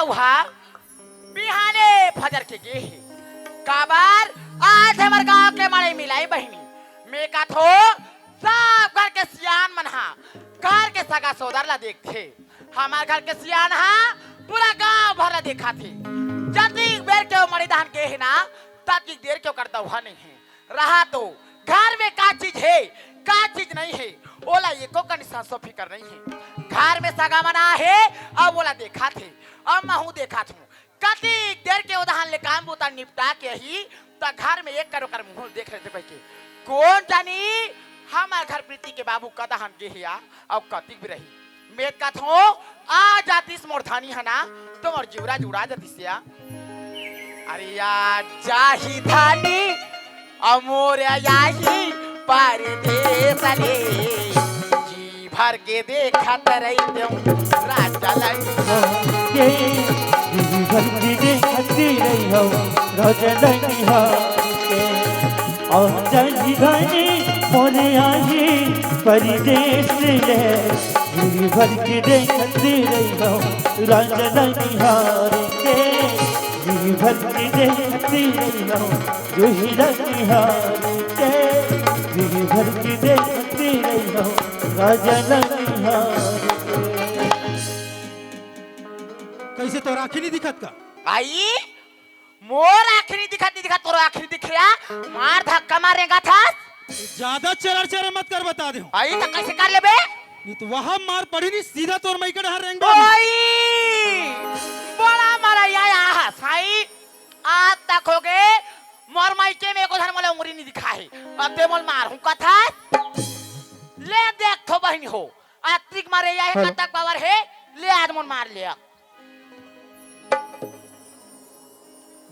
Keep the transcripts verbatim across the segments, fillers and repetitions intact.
ओहा बिहाने फजर के गे हे। काबर? आज हमर गांव के मड़ई मिलई बहिनी। मैं कथों, सब घर के सियान मन हा घर के सगा सोदर ला देखथे। हमर घर के सियान हा पूरा गांव भर ला देखाथे। जतिक बेर के ओ मड़ई दहन गे हे ना, ततिक देर के ओकर दउहा नइ हे। रहा तो घर में का चीज हे, का चीज नइ हे, ओला एको कनी सांसो फिकर नइ हे। घर में सगा मन आहे, अब ओला देखाथे। अब महूं देखाथों। कतिक देर के ओ दहन ले काम बूता निपटा के ही, त घर में एक कर ओकर मुंह देख लेथे कहिके। कोन जानी हमर घर प्रीति के बाबू कदहन गे हे या, अउ कतिक बेर रही। मैं कथों, आ जातिस मोर धानी ह ना, त मोर जिउरा जुड़ा जातिस या। अरे आ जाही धानी, अउ मोर आही परदेस ले। जी भर के देखत रहितेंव राजा लंगी। के जी भर के देखत रहितेंव राजा लंगी के। अउ जाही धानी मोर आही परदेस ले। जी भर के देखत रहितेंव राजा लंगी के। जी भर के देखत रहितेंव जोही लंगी के। जी भर के देखत रहितेंव राजा लंगी के। कइसे, तोर आँखी नइ दिखत का? भाई, मोर आँखी नइ दिखत, नइ दिखत, तोर आँखी नइ दिखे या? मार धक्का मार रेंगथस। ज्यादा चरर चरर मत कर, बता देहूं। आई त कइसे कर लेबे? नइ त वहां मार पड़ही नइ, सीधा तोर मइका डहर रेंग। ओई! बड़ा मरइया आहा, साई। आज तक होगे, मोर मइके में एको झन मोला उंगरी नइ दिखा हे। अब ते मोला मारहूं कथस? ले देखथों बहिनी हो। अतिक मरइया हे, हेलो। कतक पावर हे, ले आज मोला मार ले।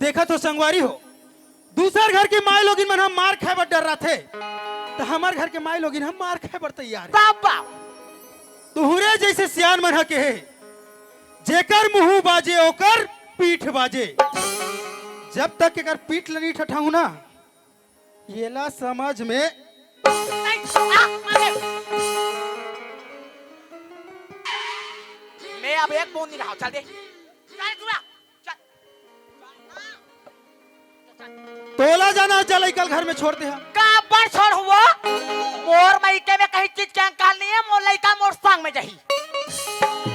देखथों संगवारी हो, दूसर घर के माईलोगिन मन ह मार खाय बर डर्राथे, त हमर घर के माईलोगिन ह मार खाय बर तैयार हे। तब बा। तुहरे जइसे सियान मन ह केहे, जेकर मुंह बाजे ओकर पीठ बाजे। जब तक एकर पीठ ल नइ ठठाहूं ना, येला समझ में नहीं, आ, अरे। मैं अब एक बूंद नइ रहांव, चल दे। चल, दूरा, चल। तोला जाना हे, चल, कल घर में छोड़ देहूं। काबर छोड़हूं? मोर मइके में कहीं चीज के अंकाल नइ हे, मोर लइका मोर संग में जाही।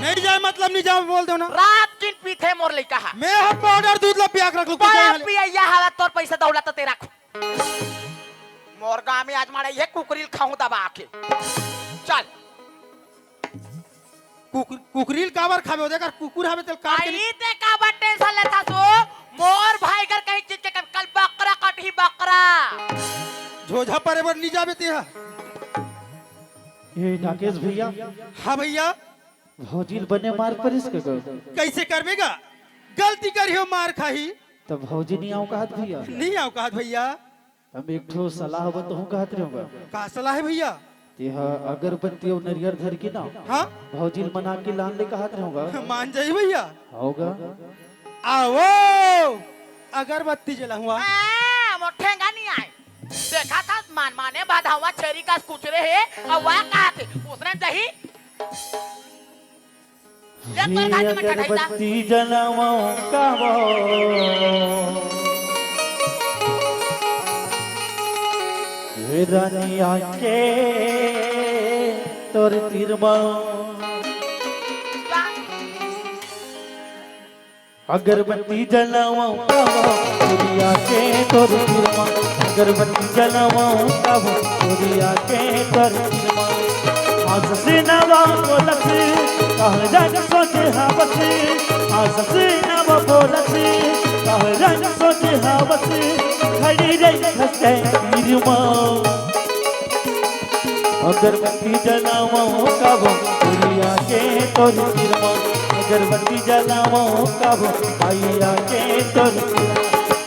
नइ जाय मतलब नइ जाय, बोल देवं ना। रात किन पीथे मोर लइका हा। मैं ह पाउडर दूध ला पिया के रख लूं, तू बड़ा जाय हले। पियइया हवस, तोर पइसा दउलत ते रख। मोर गांव में आज मड़ई हे, कुकरी ल खाहूं दबा के। चल। कुक-, कुकरी ल काबर खाबे? ओ दे कर कुकुर हवे, तेल काट के आई ते काबर टेंशन लेथस ओ? मोर भाई घर कहीं चीज के कमी, कल बकरा कटही, बकरा। झोझा परे बर नइ जाबे ते हा। ए राकेश भइया। हां भइया। भौजी ल बने मार परिस के गा। कइसे करबे गा? गलती करही ओ मार खाही। त भौजी नइ आंव कहत भइया। नइ आंव कहत भइया। हम एक ठो सलाह बताहूं कहत रहेंव गा। का सलाह हे भइया? तेहा अगरबत्ती अउ नरियर धर के ना। हां? भौजी ल मना के लान ले कहत रहेंव गा। मान जाही भइया। हव गा। आवो, अगरबत्ती जलाहूं। हां, मोर ठेंगा नइ आय। देखथस, मान माने बधावा छेरी कस कुचरे हे, अउ वा कहत हे, उसने दही। ले तोर घर के मठा ढाई दा। अगरबत्ती जलावंव काबो। हे रानी आके तोर तीर मा। अगरबत्ती जलावंव काबो, चुरिया के तोर तीर मा। अगरबत्ती जलावंव काबो, चुरिया के तोर तीर मा। हाँसस नवा बोलस, कह रंग सोचे हवस। हाँसस नवा बोलस, कह रंग सोचे हवस। खड़ी रहिथस तीर मा। अगरबत्ती जलावंव काबो, चुरिया के तोर तीर मा। अगरबत्ती जलावंव काबो, आइया के तोर तीर मा।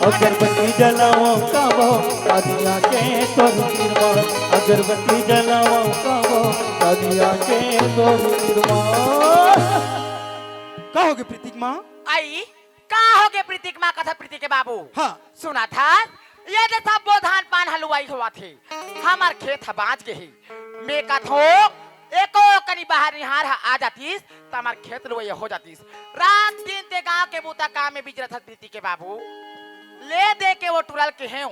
अगरबत्ती जलावंव काबो, आइया के तोर तीर मा। अगरबत्ती जलावंव काबो, आइया के तोर तीर मा। का होगे प्रीतिक माँ? आई, का होगे प्रीतिक माँ, कथा प्रीति के बाबू? हाँ। सुनथस, ये दे सबो धान पान ह लुवाई होवत हे, हमर खेत ह बाँच गे हे। मैं कथों, एको कनी बनिहार ह आ जातिस, त हमर खेत लुवइया हो जातिस। रात दिन ते गांव के बूता काम में बिजी रथस प्रीति के बाबू। ले दे के वो टुरा ल केहेंव,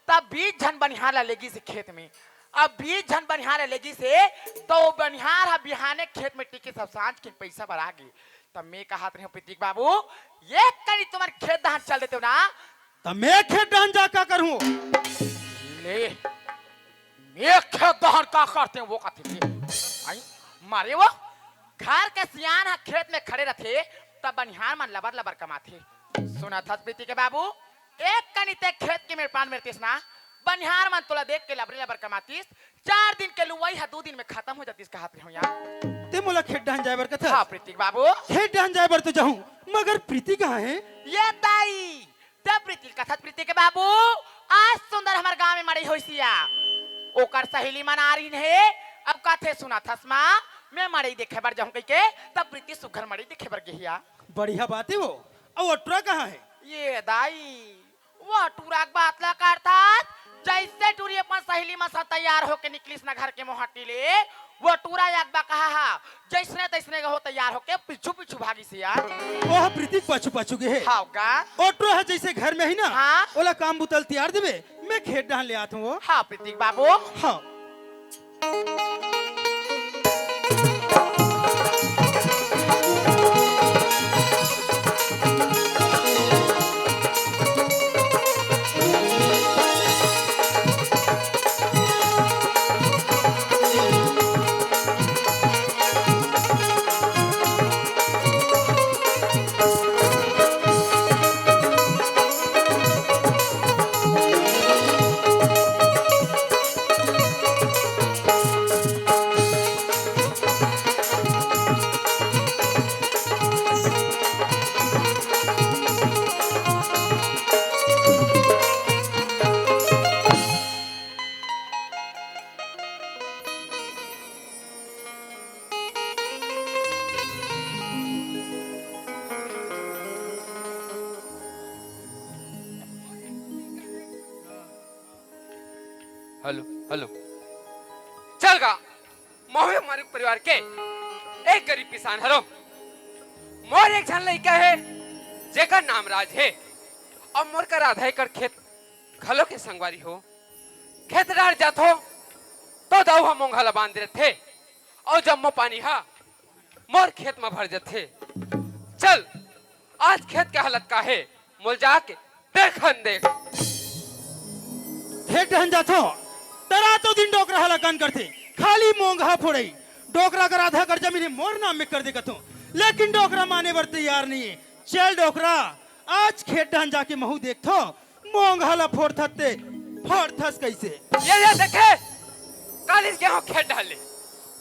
तब बीस झन बनिहार ला लेगिस हे खेत में। अब बीस झन बनिहार ला लेगिस हे, त वो बनिहार ह बिहाने खेत में टिके, सब सांझ के पइसा बर आ गे। तब मैं कहत रहेंव प्रीति के बाबू, एक कनी तुमन खेत डहन चल देतेव ना। त मैं खेत डहन जा का करहूं? ले, मैं खेत डहन का करतेंव वो कथे ले। आई, मारे वो घर के सियान ह खेत में खड़े रथे, तब बनिहार मन लबर लबर कमाथे। सुनत हस प्रीति के बाबू, एक कनी ते खेत के मेड़ पान मेरतिस ना, बनिहार मन तोला देख के लबरे लबर कमातिस, चार दिन के लुवई ह दू दिन में खतम हो जातिस कहत रहेंव यार। ते मोला खेत डहन जाय बर कथस? हाँ प्रीति के बाबू। खेत डहन जाय बर तो जाहूं, मगर प्रीति कहां हे? ये दाई, ते प्रीति ल कथस प्रीति के बाबू, आज सुंदर हमर गांव में मड़ई होइस या। ओकर सहेली मन आ रहिन हे, अब कथे सुनत हस मां, मैं मड़ई देखे बर जाहूं कहिके, तब प्रीति सुघर मड़ई देखे बर गेहिया। बढ़िया बात हे वो। अउ वो टुरा कहां हे? ये दाई, वो टुरा के बात ला करथस, जइसे टुरी अपन सहेली मन सा तैयार होके निकलिस ना घर के मोहटी ले, वो टुरा एक बा कहा हा, जइसने तइसने हो तैयार होके पीछू पीछू भागिस यार। ओह प्रीति के पाछू पाछू गे हे। हाव गा। ओ टुरा ह जइसे घर में ही ना, हाँ। ओला काम बुता ल तियार देबे, मैं खेत डहन ले आत हूं वो। हाँ प्रीति के बाबू। हाँ। Hello, hello. चल गा, महूं एक गरीब परिवार के एक गरीब किसान हरंव। मोर एक झन लइका हे, जेकर नाम राज हे, अउ मोर कर आधा एकड़ खेत घलो के संगवारी हो। खेत डार जाथों, तो दाऊ ह मोंघा ल बांध देथे, अउ जम्मो पानी ह मोर खेत म भर जथे। चल, आज खेत के हालत का हे, मोल जाके देखन दे। खेत डहन जाथों, त रातों दिन डोकरा ह लकान करथे, खाली मोंघा फोड़ई। डोकरा कर आधा कर जमीन हे मोर नाम में कर दे कथों, लेकिन डोकरा माने बर तैयार नहीं हे। चल डोकरा, आज खेत डहन जाके महूं देखथों, मोंघा ला फोड़थस ते फोड़थस कइसे? ये, ये देखे, कालिस गेहूं खेत डाले,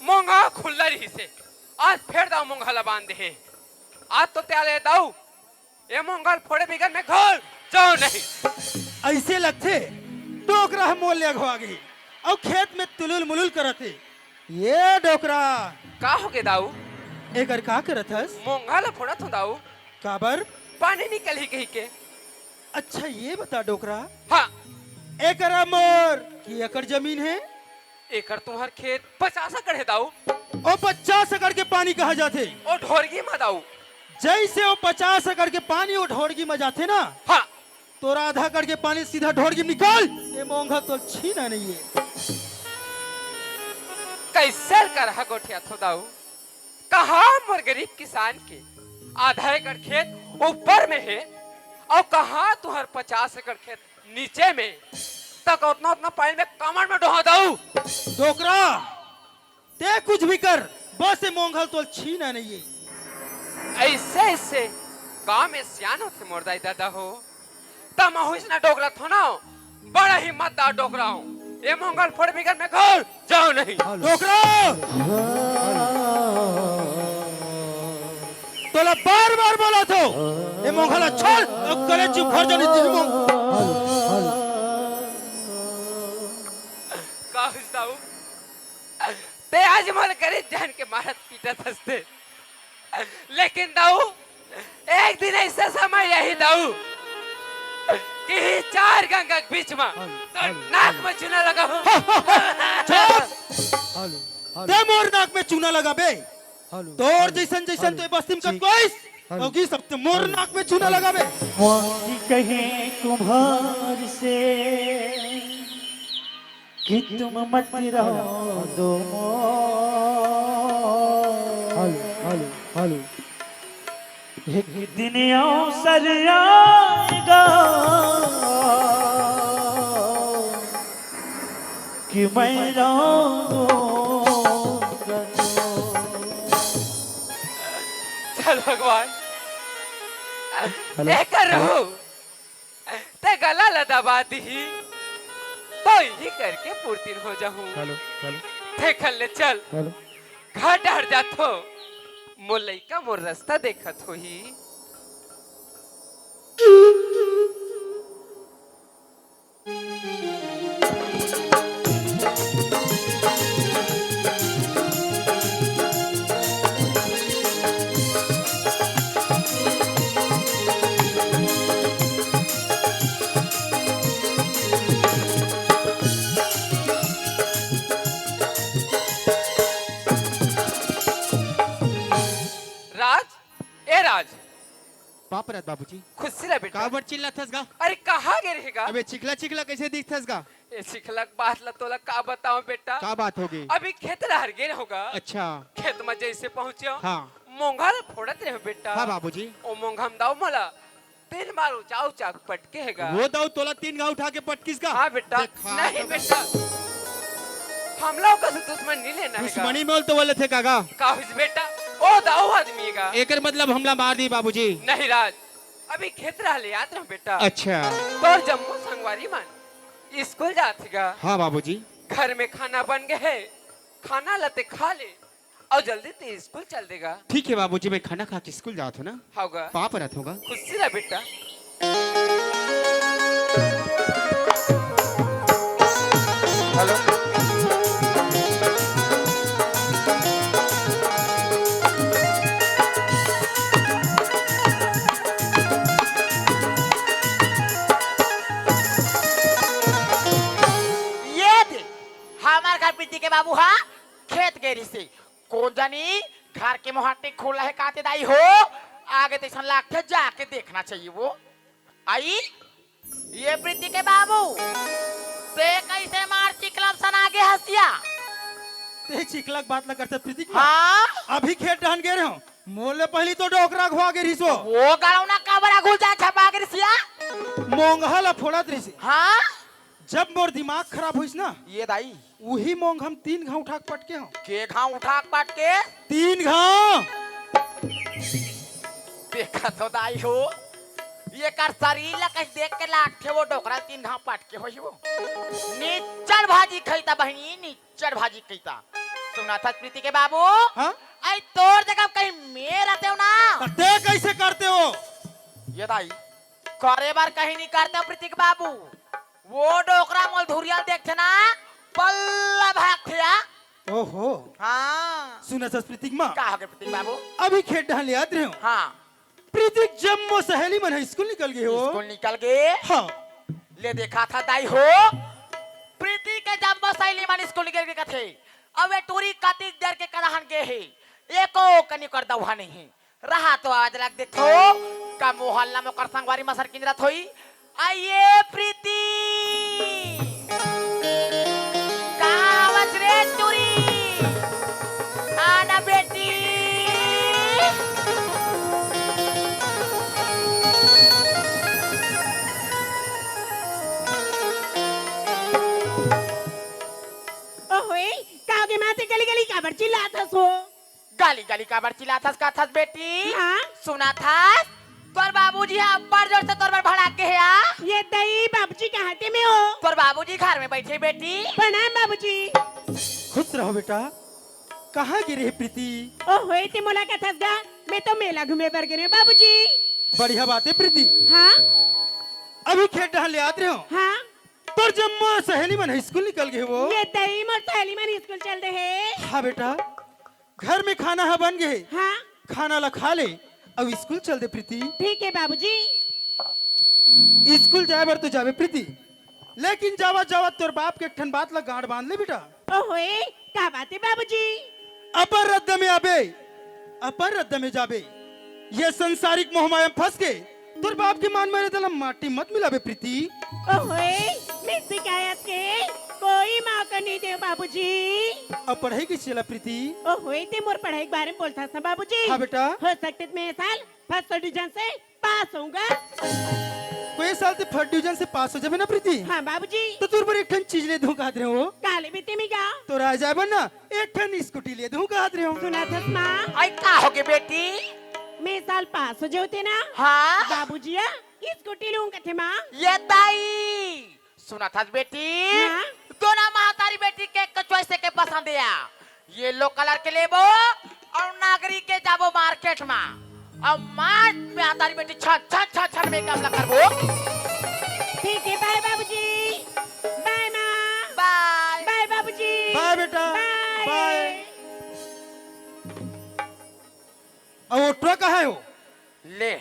मोंघा खुल्ला रहिसे, आज फेर दाऊ मोंघा ला बांध दे हे। आज तो त्याले दाऊ, ये मोंघा ल फोड़े बिगर मैं घर जांव नहीं। अइसे लगथे, डोकरा ह मोर ले अघवा गे, अउ खेत में तुलुल मुलुल करत हे। ये डोकरा। का होगे दाऊ? एकर का करत हस? मोंघा ल फोड़त हंव दाऊ। काबर? पानी निकलही कहिके। अच्छा, ये बता डोकरा। हाँ। एकरा मोर के एकड़ जमीन हे? एकर तुंहर खेत पचास एकड़ हे दाऊ। ओ पचास एकड़ के पानी कहाँ जाथे? ओ ढोरगी म दाऊ। जइसे ओ पचास एकड़ के पानी ओ ढोरगी म जाथे ना, हाँ। तोर आधा एकड़ के पानी सीधा ढोरगी म निकल। ए मोंघा तोर छीना नहीं हे। कइसे करहा गोठियाथो दाऊ? कहाँ मोर गरीब किसान के आधा एकड़ खेत ऊपर में हे, अउ कहाँ तुंहर पचास एकड़ खेत नीचे में, तक ओतना, ओतना पानी में कमर में डोहा दाऊ। डोकरा, ते कुछ भी कर, बस ए मोंघा ल तोर छीना नहीं हे। अइसे, अइसे गांव में सियान होथे मोर दाई ददा हो। त महूं अइसना डोकरा थों ना, बड़ा हिम्मतदार डोकरा हंव। ए मोंघा ल फोड़े बिगर मैं घर जांव नहीं। डोकरा! तोला बार-बार बोलत हंव, ए मोंघा ला छोड़, अउ कलेजी भर जानी दिही मोंघा। का होइस दाऊ? ते आज मोला गरीब जान के मारत पीटत हस ते। लेकिन दाऊ, एक दिन अइसे समय आही दाऊ, कि इही चार गंगा के बीच म तोर नाक म चूना लगाहूं। चुप! ते मोर नाक में चूना लगाबे। हेलो। तोर जैसन जैसन हेलो। तो ए बस्ती में जी। कतको आइस, हेलो। अउ गी सब ते मोर हेलो। नाक में चूना हेलो। लगाबे। मोती कहे कुम्हार से कि तुम मत रहो दो मोर। Hello, hello, hello. एक दिन अवसर आएगा कि मैं रहूंगा तो। चल भगवान, हेलो। एकर रहू, ते गला ला दबा दिही, तो इही करके पूर्तिन हो जाहूं। Hello, hello. देख ले चल, हेलो। घर डहर जाथो, मोर लइका मोर रस्ता देखत होही। राज, ए राज। बाप रे बाबूजी। खुशी रह बेटा। काबर चिल्लाथस गा? अरे कहाँ गे रहेगा? अबे चिखला चिखला कैसे दिखथस गा? ए चिखला के बात ला तोला का बताऊं बेटा? का बात होगे? अभी खेत डहर गे रहों गा। अच्छा। खेत में जैसे पहुंचे हो, हाँ। मोंघा ला फोड़त रहे बेटा। हाँ बाबूजी। ओ मोंघा में दाऊ मोला तीन बार उचा उचा के पटके हे गा। वो दाऊ तोला तीन घाव उठा के पटकिस गा? हाँ बेटा। देखा नहीं तो। बेटा, हमला ओकर से दुश्मन नहीं लेना हे गा। दुश्मनी में तो बोले थे कागा? का होइस बेटा? ओ दाऊ आदमी हे गा। एकर मतलब हमला मार दी बाबूजी। नहीं राज, अभी खेत डहर ले आत रहों बेटा। अच्छा। तोर जम्मो संगवारी मन स्कूल जात हे गा। हाँ बाबूजी। घर में खाना बन गे हे, खाना ला ते खा ले अउ जल्दी ते स्कूल चल दे गा। ठीक हे बाबूजी, मैं खाना खा के स्कूल जात हों ना। हाँ गा। पाँव परत हों गा। खुशी रह बेटा। हेलो। ये दे, हमर घर प्रीति के बाबू हा खेत गे रिहिसे। कोन जानी घर के मोहाटी खुला हे का ते दाई हो। आगे तइसन लागथे, जाके देखना चाहिए वो। आई, ये प्रीति के बाबू, ते कैसे मार चिखला में सना गे हस या? ते चिखला के बात ला करथस प्रीति के? हाँ। अभी खेत डहन गे रहे हों, मोले पहली तो डोकरा घुआ गे रिहिस वो। वो गड़ौना काबर आगू जा झपा गे रिहिस या? मोंघा ला फोड़त रिहिस। हाँ। जब मोर दिमाग खराब होइस ना, ये दाई। उही मोंघा में तीन घाव उठा के पटके हों। के घाव उठा के पटके? तीन घाव। देखत हो दाई हो, एकर शरीर ला कहीं देख के लागथे वो डोकरा तीन घाव पटके होही वो। निच्चर भाजी खइता बहिनी, निच्चर भाजी खइता। सुनथस प्रीति के बाबू? हाँ? अई तोर जगह कहीं मैं रहतेंव ना। त ते कैसे करते हो? ये दाई, करे बर कहीं नहीं करते प्रीति के बाबू। वो डोकरा मोला धुरिहा ल देखथे ना, पल्ला भागथे या। ओहो। हाँ। सुनथस प्रीति के माँ। का होगे प्रीति के बाबू? अभी खेत डहन ले आत रहे हों। हाँ। प्रीति के जम्मो सहेली मन ह स्कूल निकल गे हे वो। स्कूल निकल गे? हाँ। ले देखा था दाई हो, प्रीति के जम्मो सहेली मन स्कूल निकल गे कथे। अब ए टूरी कतिक देर के कदहन गे हे, एको कनी कर दउहा नहीं हे। रहा तो आज लग देखो, का मोहल्ला में ओकर संगवारी मसर किंजरत होई। आइए प्रीति, कहाँ बच रे टूरी? आना बेटी। ओहोए, का होगे माँ ते गली गली काबर चिल्लात हस वो? गली गली काबर चिल्लाथस कथस बेटी? हाँ? सुनथस? तोर बाबूजी ह अब्बड़ जोर से तोर बर भड़ाक गे हे या? ये दई बाबूजी कहाँ ते में हो? तोर बाबूजी घर में बइठे बेटी। प्रणाम बाबूजी। खुश रहो बेटा। कहाँ गे रहे प्रीति? ओहोए ते मोला कथस गा, मैं तो मेला घूमे बर गे रहे बाबूजी। बढ़िया बात हे प्रीति। हाँ? अभी खेत डहन ले आत रहे हों। हाँ? तोर जम्मो सहेली मन ह स्कूल निकल गे हे वो। ये दई मोर सहेली मन स्कूल चल दे हे। हाँ बेटा, घर में खाना ह बन गे हे। हाँ। खाना ला खा ले अउ स्कूल चल दे प्रीति। ठीक हे बाबूजी। स्कूल जाए बर तो जाबे प्रीति, लेकिन जावत जावत तोर बाप के एक ठन बात ला गांठ बांध ले बेटा। ओहोए, का बात हे बाबूजी? अपन रद्दा में आबे, अपन रद्दा में जाबे। ये संसारिक मोह माया में फंस के तोर बाप के मान मर्यादा ला माटी मत मिलाबे प्रीति। ओहोए, मैं शिकायत के कोई मौका नहीं देंव बाबूजी। अब पढ़ाई कइसे चला प्रीति? ओहोए, ते मोर पढ़ाई के बारे में बोलथस ना बाबूजी। हाँ बेटा। हो सकथे त मैं ए साल फर्स्ट डिवीजन से पास होहूं गा। कोई साल ते फर्स्ट डिवीजन से पास हो जाबे ना प्रीति? हाँ बाबूजी। त तोर बर एक ठन चीज ले दूं कहत रहेंव। का लेबे ते में गा? तोर आए जाए बर ना एक ठन स्कूटी ले दूं कहत रहेंव। सुनथस माँ? अई का होगे बेटी? मैं ए साल पास हो जाहूं ते ना। हाँ? बाबूजी हा स्कूटी लूहूं कथे माँ। ये दाई, सुनथस बेटी? हाँ? दोनों महतारी बेटी के एक चॉइस के पसंद हे। येलो कलर के लेबो अउ नागरी के जाबो मार्केट मा। अउ मार महतारी बेटी छन छन छन छन मेकअप ला करबो। ठीक हे, बाय बाबूजी। बाय माँ। बाय। बाय बाबूजी। बाय बेटा। बाय। बाय। अउ वो ट्रक कहाँ हे वो? ले,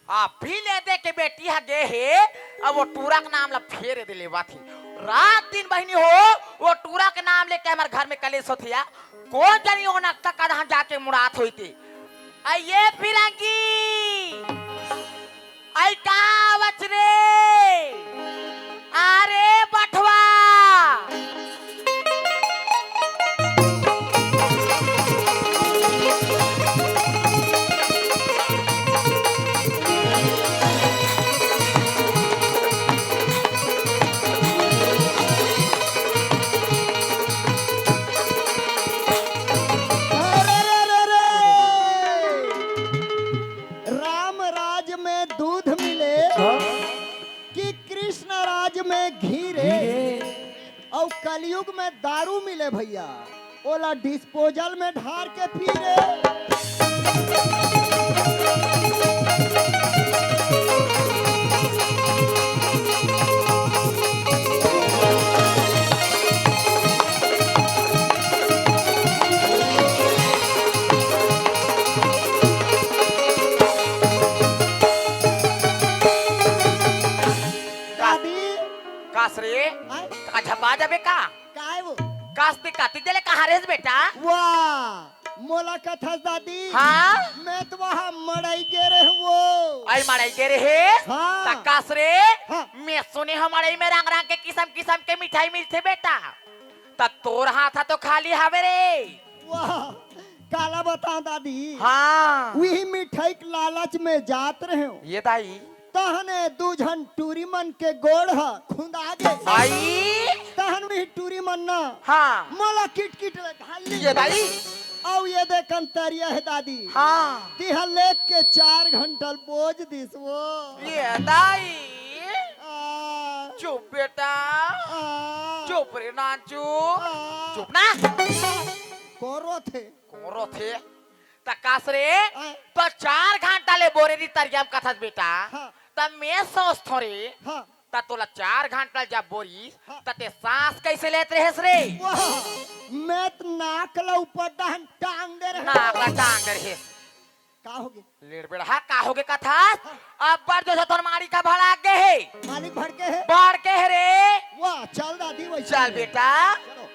अभी ले दे के बेटी ह गे हे, अब वो टूरा के नाम ला फेर दे लेवत हे। रात दिन बहिनी हो, वो टूरा के नाम लेके हमर घर में कलेश होथे या। कोन जनी वो नक्शा कदहा जाके मुड़ात होही ते। अई ये फिरंगी, अई का आवच रे? अरे बठवा। अरे, अरे, अरे, अरे। राम राज में दूध मिले हाँ? कि कृष्ण राज में घी रे? घी रे। अउ कलयुग में दारू मिले भइया, ओला डिस्पोजल में ढार के पी रे। दादी। कास रे, आय? का झपा जाबे का? काय वो? कास ते कातिक देले कहाँ रेहेस बेटा? वाह, मोला कथस दादी। हाँ? मैं तो वहाँ मड़ई गे रहेंव वो। अई मड़ई गे रेहेस? हाँ। त कास रे, हाँ। मैं सुने हंव मड़ई में रंग रंग के किसम किसम के मिठाई मिलथे बेटा। त तोर हाथ ह तो खाली हवे रे। वाह, काला बतावंव दादी। हाँ। उही मिठाई के लालच में जात रहेंव। ये दाई। तहने दू झन टूरी मन के गोड़ ह खुंदा गे। आई। तहन उही टूरी मन न हाँ। मोला किटकिट ले घाल ली। ये दाई। अउ ये दे कंतरिया हे दादी। हाँ। तिहा लेग के चार घंटा ल बोज दिस वो। ये दाई। आ। चुप बेटा। आ। चुप रे नानचू। आ। चुप ना। कोन रोथे? कोन रोथे? त कास रे, आय। त चार घंटा ले बोरे री तरिया म कथस बेटा। हाँ। त मैं सोचथों रे, हाँ। त तोला चार घंटा जब बोरी, हाँ। त ते सांस कइसे लेत रहेस रे? वाह, मैं त नाक ल ऊपर डहन टांग दे रहेंव। नाक ल टांग दे रहेस। का होगे? लेड़बेड़हा का होगे कथस? हाँ। अब्बड़ जोर से तोर मालिक ह भड़क गे हे। मालिक भड़के हे? भड़के हे रे। वाह, चल दादी वइसे चल ही। बेटा। चलो।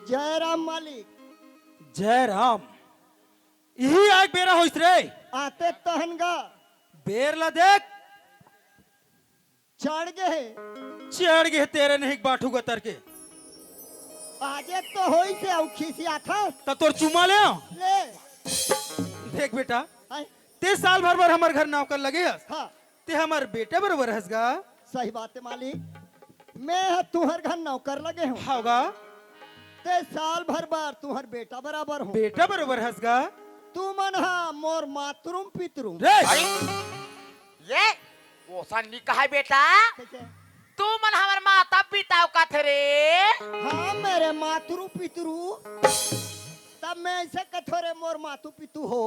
जय राम मालिक। जय राम। इही आय के बेरा होइस रे। आते तहन गा। बेर ला देख। चढ़ गे हे। चढ़ गे हे तेरे नहीं बाठू गतर के। आजे तो होइस हे अउ खिसियाथस। त तोर चुमा ले। ले। देख बेटा, आय। ते साल भर बर हमर घर नौकर लगे हस। हाँ। ते हमर बेटा बरोबर हस गा। सही बात हे मालिक, मैं ह तुंहर घर नौकर लगे हंव। हव गा। ते साल भर बर तुंहर बेटा बराबर हंव। बेटा बरोबर हस गा। तुमन ह मोर मातरुम पितरुम। रे! अरे, ये ओसन नी कहय बेटा। कइसे? तू मन हमर माता पिता कथे रे। हाँ, मेरे मातरु पितरु। तब मैं ऐसे कथो रे, मोर मातु पितु हो।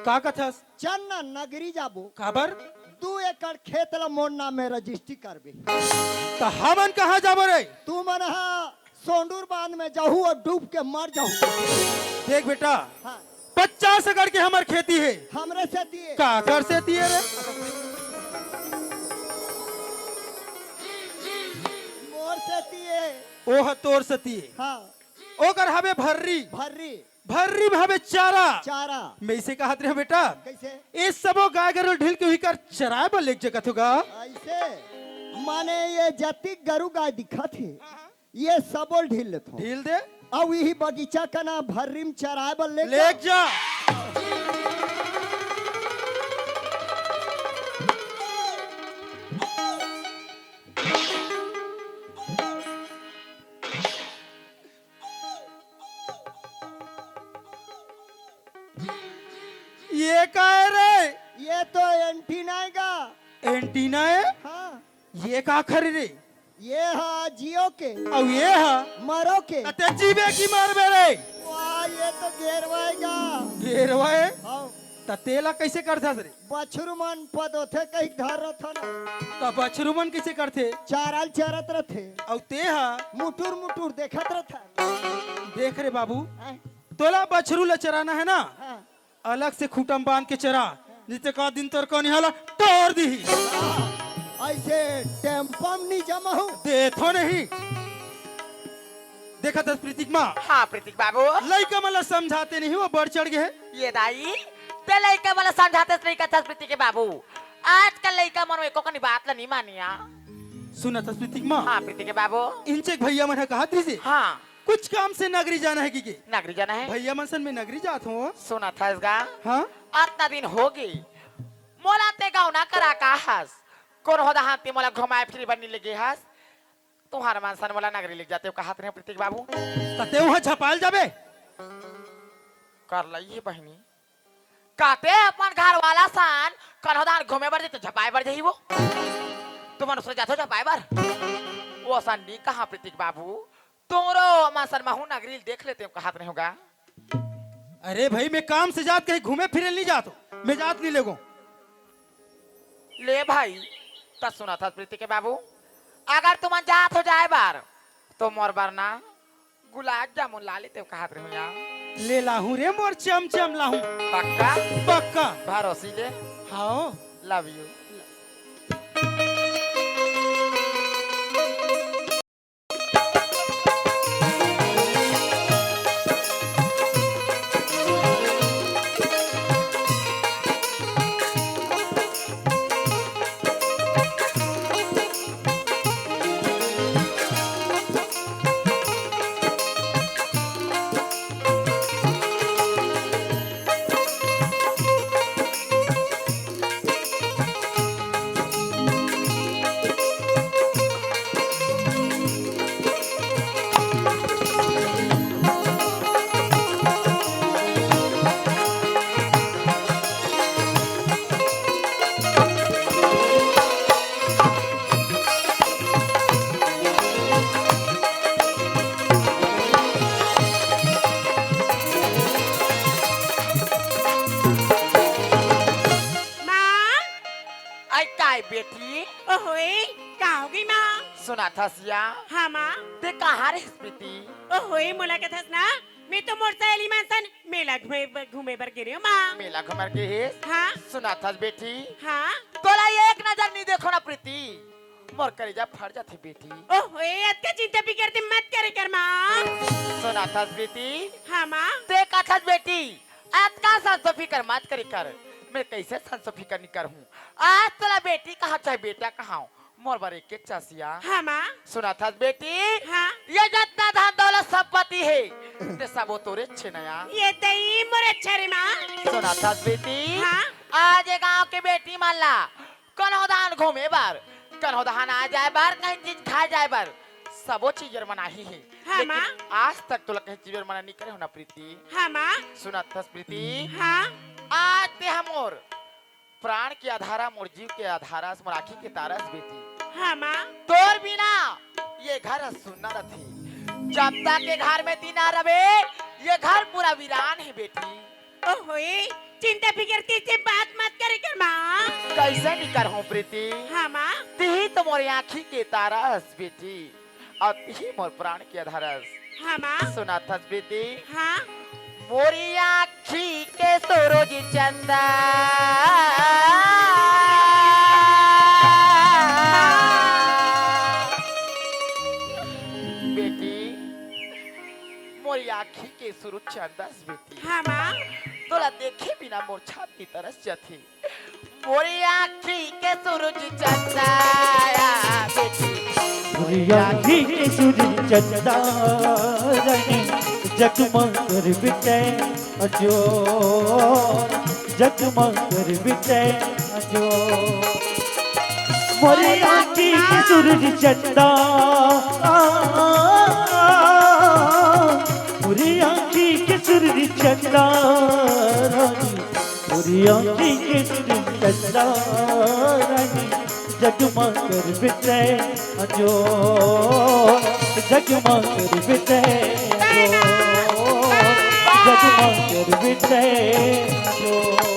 का कथस? चल ना, नगरी जाबो। काबर? दू एकड़ खेत ला मोर नाम में रजिस्ट्री करबे। त हमन कहाँ जाबो रे? तू मन हा सोंडूर बांध में जाहू और डूब के मर जाहू। देख बेटा, हाँ। पचास एकड़ के हमर खेती हे। हमरे सेती हे। काकर सेती हे रे? मोर सेती हे। ओह तोर सेती हे। हाँ। ओकर हवे भर्री। भर्री। भर्री में हवे चारा। चारा। मैं इसे कहत रहे बेटा। कैसे? ए सबो गाय गरु ढील के उही कर चराए बर लेग जगत होगा। ऐसे? माने ये जतिक गरु गाय दिखत हे। हाँ, हाँ। ये सबो ल ढील लेथों। ढील दे। अउ इही बगीचा कना भर्री म चराए बर लेग लेग जा। ये का हे रे? ये तो एंटीना हे गा। एंटीना हे? हाँ। ये का खरी रे? ये हा जियो के। अउ ये हा? मरो के। त ते जीबे कि मरबे रे? वाह, ये तो गेरवा हे गा। गेरवा हे? हाँ। त तेला कैसे करथस रे? बछरू मन पदोथे कहिके धर रथन। त बछरू मन कैसे करथे? चारा ल चरत रथे। अउ ते हा? मुटुर मुटुर देखत रथन। देख रे बाबू, हाँ। तोला बछरू ल चराना हे ना? हाँ। अलग से खूंटा म बांध के चरा, नहीं त का दिन तोर कनिहा ला तोर दिही। ऐसे टेम्पो म नहीं जमा हूँ। देथों नहीं। देखत हस प्रीतिक माँ। हाँ, प्रीतिक बाबू। लइका मन ला समझाते नहीं, वो बढ़ चढ़ गे हे। ये दाई, ते लइका मन ला समझाते नहीं कथस प्रीतिक बाबू। आजकल लइका मन एको कनी बात ला नहीं मानिया। सुनत हस प्रीतिक माँ। हाँ, प्रीतिक बाबू। इंचक भैया मन ह कहत रहिसे। हाँ। कुछ काम से नगरी जाना हे कि के? नगरी जाना हे। भैया मन सन मैं नगरी जात हूँ। सुनत हस गा? हाँ? अतना दिन होगे। मोला ते गौना करा का हस? कोनो हो दहांती मोला घुमाए फिरे बर नी लेगे हस? तुंहर मन सन मोला नगरी लेग जाते हो कहत रहे प्रीतिक बाबू। त ते उहाँ झपाल जाबे? कर लई हे बहिनी। काते अपन घर वाला सन कन्हो दान घूमे बर जइते झपाए बर जही वो। तुमन उसरे जाथो झपाए बर। वो सन नी कहा प्रीतिक बाबू। तोरो मन सन महू नगरी ल देख लेते हो कहत रहे होगा। अरे भाई, मैं काम से जात कहीं घूमे फिरे ल नहीं जात हूँ। मैं जात नहीं लेगो। ले भाई, त सुनत हस प्रीति के बाबू, अगर तुमन जात हो जाए बर, तो मोर बर ना गुलाब जामुन ला लेते हो कहत रहे हो यार। ले लाहूं रे मोर चमचम लाहूं। पक्का? पक्का। भरोसी ले। हाँ। Love you। माँ। आई काय बेटी? ओहोए, का हो गई माँ? सुनत हस या? हाँ माँ। ते कहाँ रहिस बेटी? ओहोए, मोला कथस ना, मैं तो मोर सहेली मन सन मेला घूमे ब-, घूमे बर गे रहे हो माँ। मेला घूमे बर गे हे? हाँ। सुनत हस बेटी? हाँ। तोला एक नजर नहीं देखो ना प्रीति, मोर करेजा फट जाथे बेटी। ओहोए, अतका चिंता फिकर ते मत करे कर माँ। सुनत हस प्रीति? हाँ माँ। ते कथस बेटी, अतका संसो फिकर मत करे कर। मैं कैसे संसो फिकर नहीं करहूँ? आज तोला बेटी कहा चाहे बेटा कहा, मोर बर एक एक चासिया। हाँ माँ। सुनत हस बेटी? हाँ। ये जतना धन दौलत संपत्ति हे, ते सबो तोरे छे नया। ये तई मोर अच्छा रे माँ। सुनत हस बेटी? हाँ। आज ये गांव के बेटी मन ला कन्हो दान घूमे बर, कन्हो दान आ जाए बर, कहीं चीज खा जाए बर, सबो चीज बर मनाही हे। हाँ, लेकिन माँ। आज तक तोला कहीं चीज बर मना नहीं करे हो ना प्रीति। हाँ, माँ। सुनत हस प्रीति? हाँ। आज ते हा मोर प्राण के आधारा, मोर जीव के आधारा, मोर आँखी के तारा हस बेटी। हाँ माँ। तोर बिना ये घर ह सुन्ना रथे। जब तक ये घर में ती ना रबे, ये घर पूरा वीरान हे बेटी। ओहोई, चिंता फिकर तीसे बात मत करे कर माँ। कैसे नहीं करहूँ प्रीति? हाँ माँ। तिही तो मोर आँखी के तारा हस बेटी, अउ तिही मोर प्राण के आधार हस। हाँ माँ। सुनत हस बेटी? हाँ। मोरी आँखी के सूरज चंदा। बेटी, मोरी आँखी के सूरज चंदा हस बेटी। हाँ माँ। तोला देखे बिना मोर छाती तरस जाथे। मोरी आँखी के सूरज चंदा बेटी। मोरी आँखी के सूरज चंदा रानी, जगमग कर बिटे अजोर, जगमग कर बिटे अजोर। मोरी आँखी के सूरज चंदा, मोरी आँखी के सूरज चंदा रानी, मोरी आँखी के सूरज चंदा रानी, जगमग कर बिटे अजोर, जगमग कर बिटे अजोर, जगमग कर बिटे अजोर।